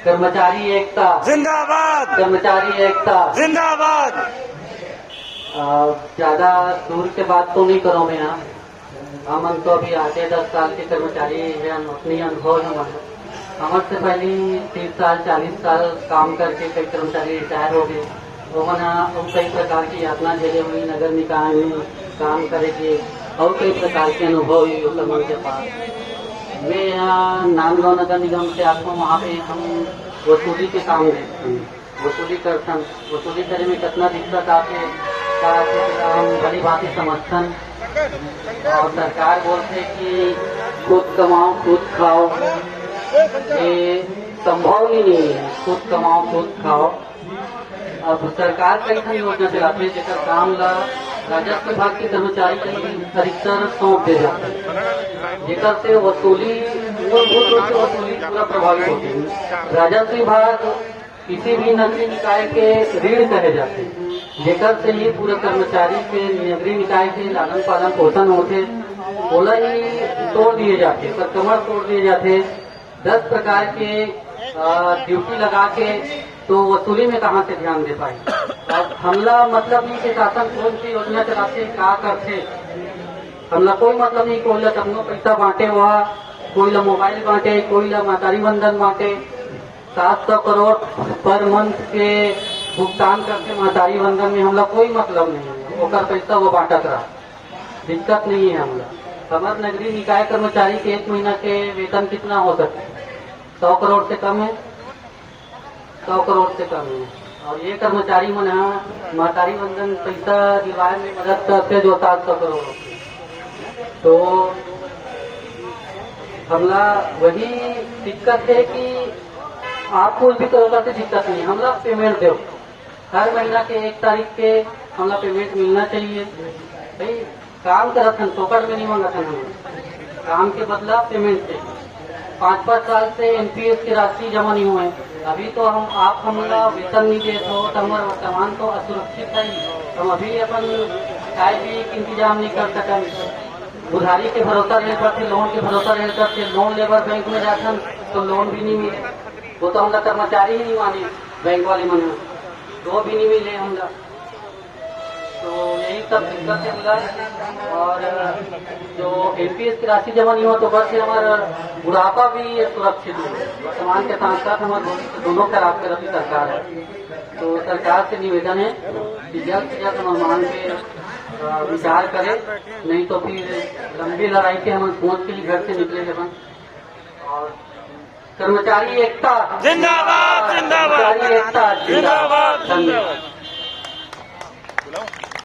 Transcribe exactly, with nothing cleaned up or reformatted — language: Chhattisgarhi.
कर्मचारी एकता जिंदाबाद। कर्मचारी एकता जिंदाबाद। ज्यादा दूर के बात तो नहीं करो मैं यहाँ। हमन तो अभी आठ दस साल के कर्मचारी हैं, अपनी अनुभव है हमन। हमर से पहले तीस साल चालीस साल काम करके कई कर्मचारी रिटायर हो गए। वो मन ह कई प्रकार की यातना झेले हुए नगर निकाय में काम करे के और कई प्रकार के अनुभव हुई ओकर मन के पास। मैं यहाँ नांदगांव नगर निगम से आता हूँ, वहाँ पे हम वसूली के काम देखते हैं। वसूली करथन, वसूली करे में कितना दिक्कत आथे, का आथे, तेला हम भली भांति समझथन। और सरकार बोलथे कि खुद कमाओ, खुद खाओ, ये संभव ही नहीं है, खुद कमाओ, खुद खाओ। अब सरकार कई ठन योजना चलाथे, जेकर काम ला राजस्व विभाग के कर्मचारी के अधिकतर सौंप दे जाथे, जेकर से वसूली, मूलभूत रूप से वसूली पूरा प्रभावित होथे। राजस्व विभाग किसी भी नगरीय निकाय के रीढ़ कहे जाथे, जेकर से ये पूरा कर्मचारी के नगरीय निकाय के लालन पालन पोषण होथे, ओला ही तोड़ दिए जाथे, ओकर कमर तोड़ दिए जाथे। दस प्रकार के, अ, ड्यूटी लगा के तो वसूली में कहाँ से ध्यान दे पाई? अब हमला मतलब नहीं कि शासन कौन सी योजना चलाथे, का करथे, हमला कोई मतलब नहीं। कोई ला तमनो पैसा बांटे हुआ, कोई ला मोबाइल बांटे, कोई ला महतारी वंदन बांटे, सात सौ करोड़ पर मंथ के भुगतान करथे महतारी वंदन में, हमला कोई मतलब नहीं है। ओकर पैसा वो बांटत रहा, दिक्कत नहीं है हमला। हमर नगरीय निकाय कर्मचारी के एक महीना के वेतन कितना हो सकता है? सौ करोड़ से कम है, सौ करोड़ से कम है। और ये कर्मचारी मन ह महतारी वंदन पैसा दिलवाए में मदद करथे जो सात सौ करोड़ होथे। तो हमला वही दिक्कत है कि आपको भी तरह से दिक्कत नहीं, हमला पेमेंट दो। हर महीना के एक तारीख के हमला पेमेंट मिलना चाहिए। भाई, काम करत हन, फोकट में नहीं मांगत हन हम। काम के बदला पेमेंट दे। पाँच पाँच साल से एनपीएस की राशि जमा नहीं हुए। अभी तो हम, आप हमला वेतन नहीं देत हो, तो हमर वर्तमान तो असुरक्षित है ही। हम अभी अपन चाय पीए के इंतजाम नहीं कर सकन। उधारी के भरोसा रहे करथे, लोन के भरोसा रहे करथे, लोन लेबर बैंक में जाथन तो लोन भी नहीं मिले। वो तो हमला कर्मचारी ही नहीं माने बैंक वाले मन, तो भी नहीं मिले हमला। तो यही सब दिक्कत है हमला। और जो एनपीएस की राशि जमा नहीं हो तो बस ये हमारा बुढ़ापा भी सुरक्षित नहीं है। वर्तमान के साथ साथ हमारे भविष्य दोनों खराब कर रही सरकार है। तो सरकार से निवेदन है कि जल्द से जल्द हमारे मांग पे, अ, विचार करे, नहीं तो फिर लंबी लड़ाई के हम पहुंच के ही घर से निकले अपन। और कर्मचारी एकता जिंदाबाद, जिंदाबाद। कर्मचारी एकता जिंदाबाद, जिंदाबाद। धन्यवाद।